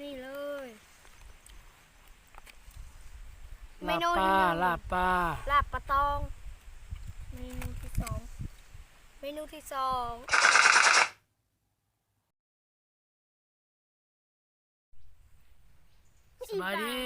ນີ້ເລີຍ ເມນູທີ່ໜຶ່ງ ລາບປາ ລາບປາຕອງ ເມນູທີ່ສອງ ເມນູທີ່ສອງ ສະບາຍດີ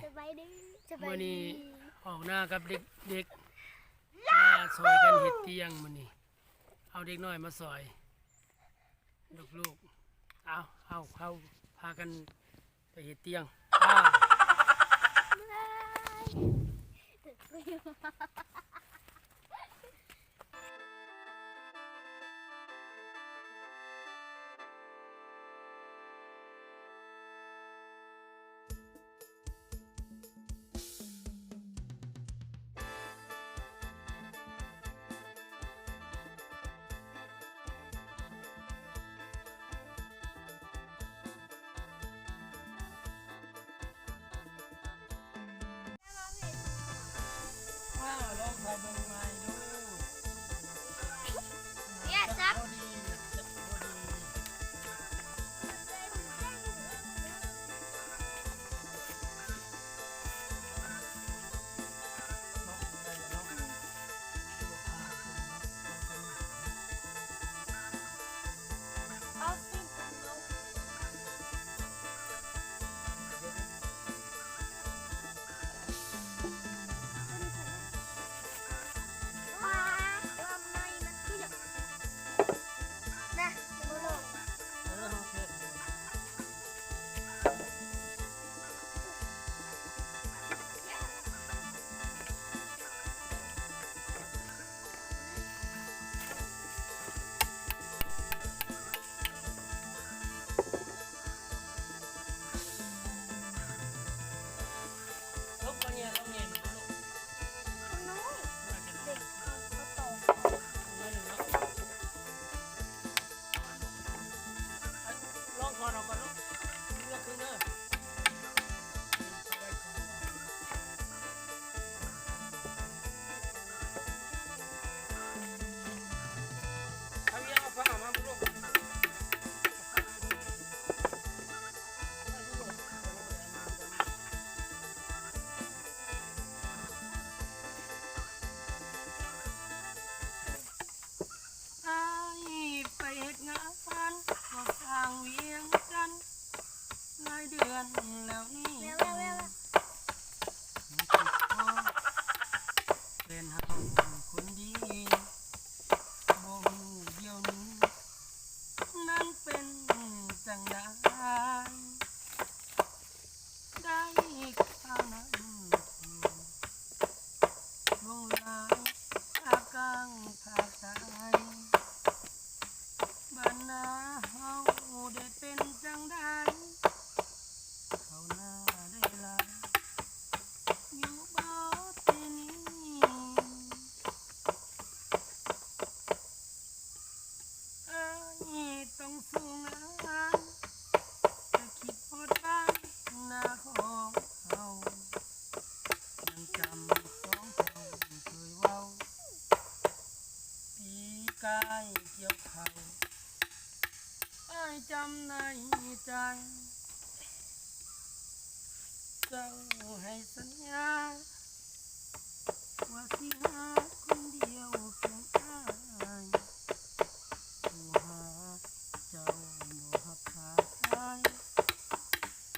ສະບາຍດີ ສະບາຍດີ ມື້ນີ້ອອກນາກັບເດັກໆ ມາຊ່ອຍກັນເຮັດຕຽງມື້ນີ້ ເອົາເດັກນ້ອຍມາຊ່ອຍ ລູກໆ ເອົາ ເອົາ ເຮົາພາກັນໄປເຮັດຕຽງ ອ້າວ. ອ້າຍໄປເຮັດງານກໍ່ສ້າງວຽງຈັນ ຫຼາຍເດືອນແລ້ວນີ້ ແລ້ວໆໆ ແຟນເຮົາຄົນດີ ບໍ່ຮູ້ດຽວນີ້ນັ້ນເປັນຈັ່ງໃດ ໄດ້ຂ່າວນຳ ຫຼວງຫຼາຍພາກກາງພາກໃຕ້ ບ້ານນາເຮົາໄດ້ເປັນຈັ່ງໃດ ເຂົ້ານາໄດ້ຫຼາຍຢູ່ບໍ່ປີນີ້? ອ້າຍຕ້ອງສູ້ງານ ແຕ່ຄິດຮອດບ້ານນາຂອງເຮົາ ຍັງຈຳສອງເຖົ້າເຄີຍເວົ້າ ປີກາຍກ່ຽວເຂົ້າ ອ້າຍຈຳໃນໃຈ ເຈົ້າໃຫ້ສັນຍາ ວ່າຊິຮັກຄົນດຽວພຽງອ້າຍ ຜູ້ຫາກເຈົ້າບໍ່ຮັກຂ້າຊາຍ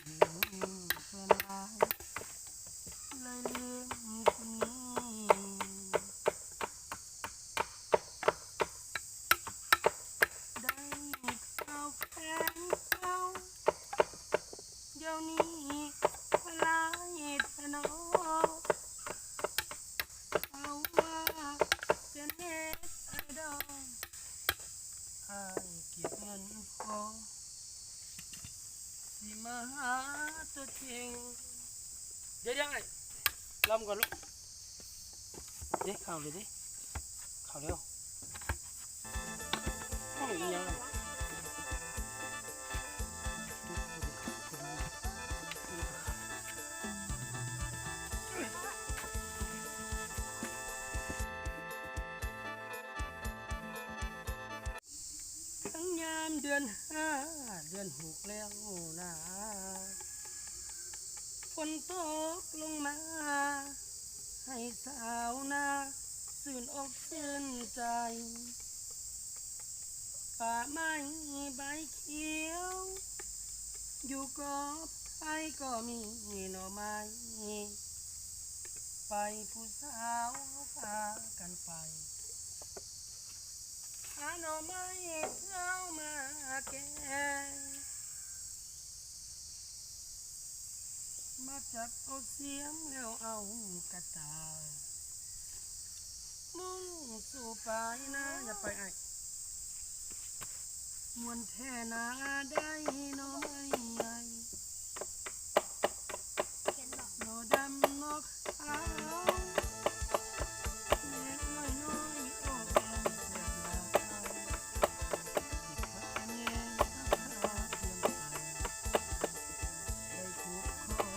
ມີແຟນຫຼາຍ ເລີຍລືມຄົນນີ້ ໄດ້ຂ່າວແຟນເກົ່າ ດຽວນີ້ຫຼາຍແທ້ນໍ ເຂົາວ່າເປັນເນັດໄອດອລ ອ້າຍເກັບເງິນພໍ ຊິມາຫາຕົວຈິງ. ດຽວໆ ອ້າຍ ລຳກ່ອນລູກ. ເດ້ ເຂົ້າເລີຍເດ້ ເຂົ້າແລ້ວ. ໂອ້ຍ ອີຫຍັງ? ທັງຍາມເດືອນຫ້າ ເດືອ แม่นฮูกแล้วนา ฝนตกลงมา ให้ชาวนาชื่นอกชื่นใจ ป่าไม้ใบเขียว อยู่กอไผ่ก็มีหน่อไม้ ไปผู้สาวพากันไป หาหน่อไม้เช้ามาแกง มาจับเอาเสียมแล้วเอากระต่าย มุ่งสู่ปลายนา อย่าไปอ้าย ม่วนแท้นาได้หน่อไม้ใหญ่ หน่อดำหน่อขาว เล็กน้อยๆ ออกแกงแซ่บหลาย สิพาแยงผักขาเทียมใส่ ได้ทุกข้อ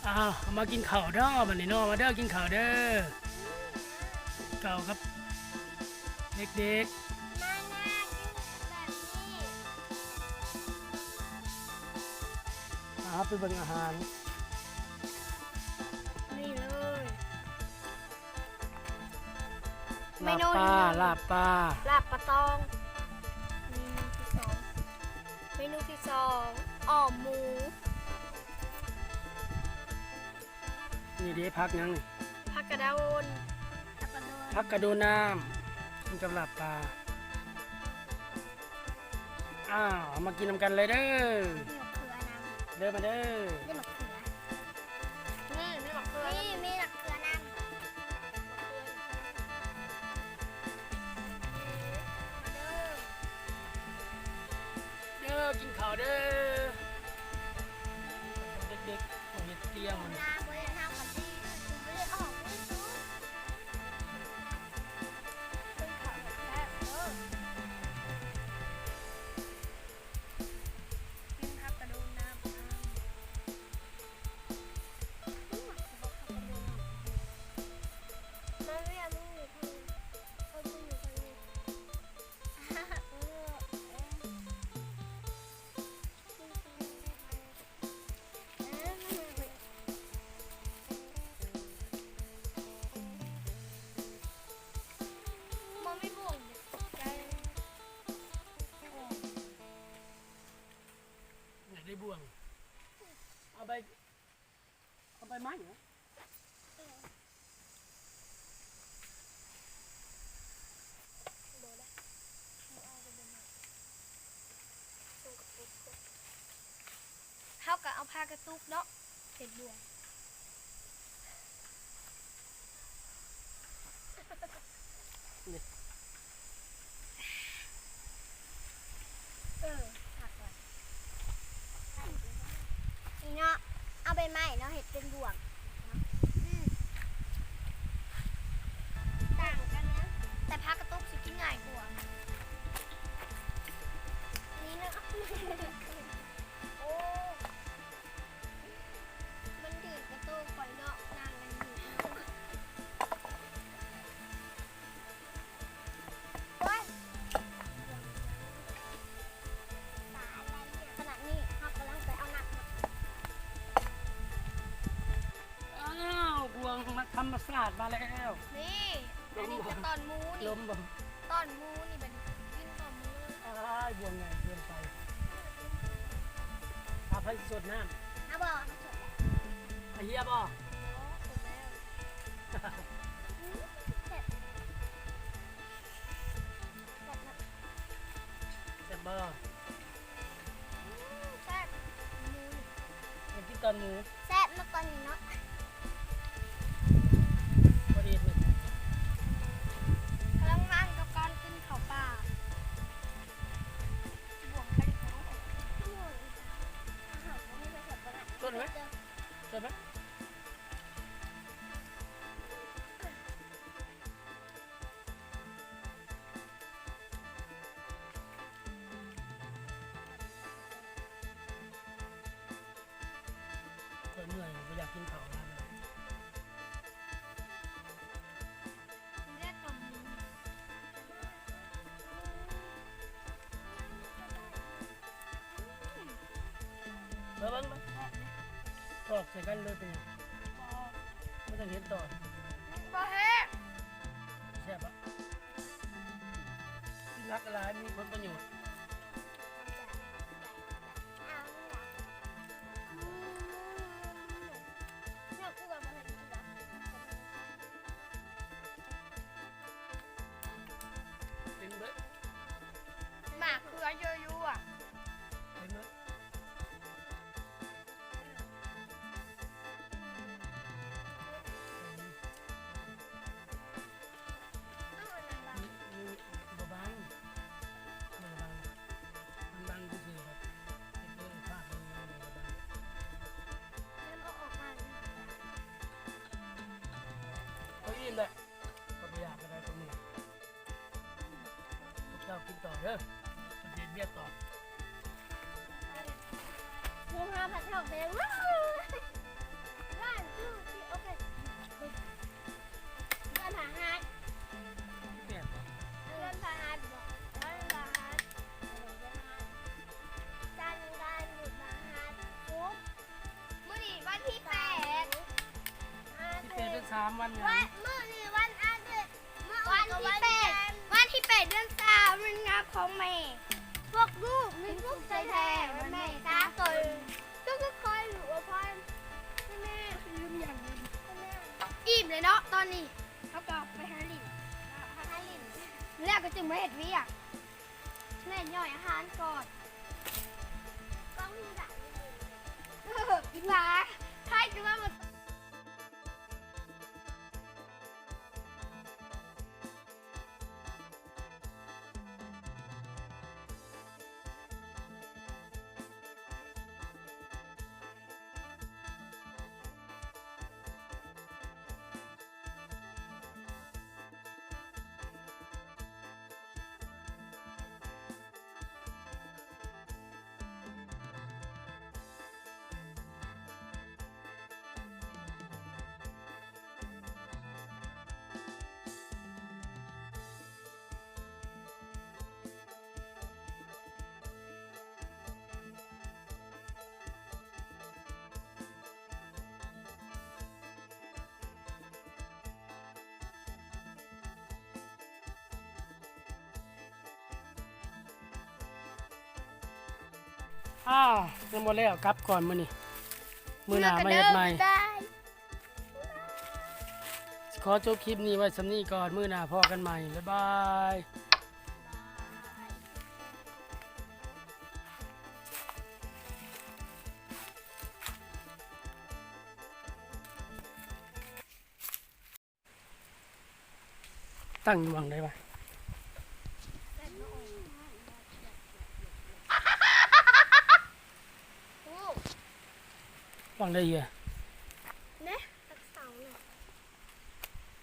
อ้าว เอามากินข้าวเด้อ บัดนี้เนาะ มาเด้อ กินข้าวเด้อ ข้าวกับเด็กๆ มา มากินแบบนี้ อ่า ไปเบิ่งอาหาร นี่เลย ลาบปลา เมนูที่หนึ่ง ลาบปลา ลาบปลาตอง เมนูที่สอง เมนูที่สอง อ่อมหมู นี่เด้ ผักหยังนี่ ผักกระโดน ผักกระโดน ผักกระโดนน้ำ กินกับลาบปลา อ้าว เอามากินนำกันเลยเด้อ มีมะเขือนำ เด้อ มาเด้อ มีมะเขือ นี่ มีมะเขือ นี่ มีมะเขือนำ มาเด้อ เด้อ กินข้าวเด้อ เด็กๆ มาเฮ็ดเตียง นาบ่ได้เฮากันติบ่ได้ออกนี่ซุ อยากได้บ่วง เอาใบ เอาใบไม้เหรอ เฮาก็เอาผ้ากระตุกเนาะ เฮ็ดบ่วง เออ คักว่ะ นี่เนาะ เอาใบไม้เนาะ เฮ็ดเป็นบ่วงเนาะ อืม ต่างกันนะ แต่ผ้ากระตุกสิกินง่ายกว่า นี่เนาะ โอ้ มันถือกระโตกข่อยเนาะ นางมันถืก โอ๊ย ขนาดนี้เฮากำลังไปเอาน้ำมา อ้าว บ่วงธรรมชาติมาแล้ว นี่ อันนี้คือตอนหมูนี่ ลมบ่ ตอนหมูนี่ บัดนี้กินตอนหมู อ้าย บ่วงใหญ่เกินไป เอาไผสิสดน้ำ เอาบ่ เอาสดแล้ว เอาเฮียบ่ โอ้ สดแล้ว ແຊບ ແຊບເນາະ ແຊບບໍ່? ອືມ ແຊບ ໝູ ຢາກກິນຕອນໝູ ແຊບເນາະ ຕອນນີ້ເນາະ ພໍດີເລີຍ ກຳລັງມັນກັບການກິນເຂົ້າປ່າ ບໍ່ວນໄປ ຊົນໄໝ? ຊົນໄໝ? ຂ້ອຍເມື່ອຍ ບໍ່ຢາກກິນເຂົ້າຫຼາຍປານໃດ. ເບິ່ງ ເບິ່ງ ເບິ່ງ ຕອກໃສ່ກັນເລີຍເປັນຫຍັງ? ບໍ່ ບໍ່ທັນເຫັນຕອກ ບໍ່ແຮງ ແຊບບໍ່? ກິນຜັກຫຼາຍ ມີຜົນປະໂຫຍດ. ເປັນເບິດ ໝາກເຂືອເຢີໆ ເປັນເບິດ. ບໍ່ບັງ ບໍ່ບັງ ມັນບັງຊື່ໆ ເຮັດເດີພາບມັນຍັງບໍ່ບັງ ເອົາອີ່ມແຫຼະ ກໍບໍ່ຢາກກໍໄດ້ ກໍເມື່ອຍ. ພວກເຈົ້າກິນຕໍ່ເດີ ເຮັດວຽກຕໍ່. ໂຮງຮານຜັດທອດແພງ one two three ໂອເຄ ເດືອນພະຫັດ ເດືອນພະຫັດບໍ ເດືອນພະຫັດ ຈັນດານພຸດພະຫັດ ສຸກ ມື້ນີ້ວັນທີແປດ ທີແປດເດືອນສາມ ວັນຫຍັງ? ວັນ ມື້ນີ້ວັນອາທິດ ມື້ອື່ນກໍວັນທີແປດ ວັນທີແປດເດືອນສາມ ວັນງາມຂອງແມ່ ພວກລູກມີສຸກໃຈແທ້ ວັນແມ່ສາກົນ ທຸກໆຄົນອວຍພອນໃຫ້ແມ່ ອີ່ມແລ້ວເນາະ ຕອນນີ້ເຮົາກໍໄປຫາຫຼິ້ນ ຫາຫຼິ້ນ ແລ້ວກໍຈຶ່ງມາເຮັດວຽກ. ແມ່ຍ່ອຍອາຫານກ່ອນ ກ້ອງທີ່ສາມ ເອີ ອີ່ຫຼ້າ ໃຜຈະວ່າບໍ່. ອ້າວ ຍັງບໍ່ແລ້ວ ກັບກ່ອນມື້ນີ້ ມື້ໜ້າມາເຮັດໃໝ່. ຂໍຈົບຄລິບນີ້ໄວ້ສ່ຳນີ້ກ່ອນ ມື້ໜ້າພໍ້ກັນໃໝ່ ບາຍບາຍ. ຕັ້ງຢູ່ຫວ່າງໃດວະ? ຫວ່າງໃດເຫືອ?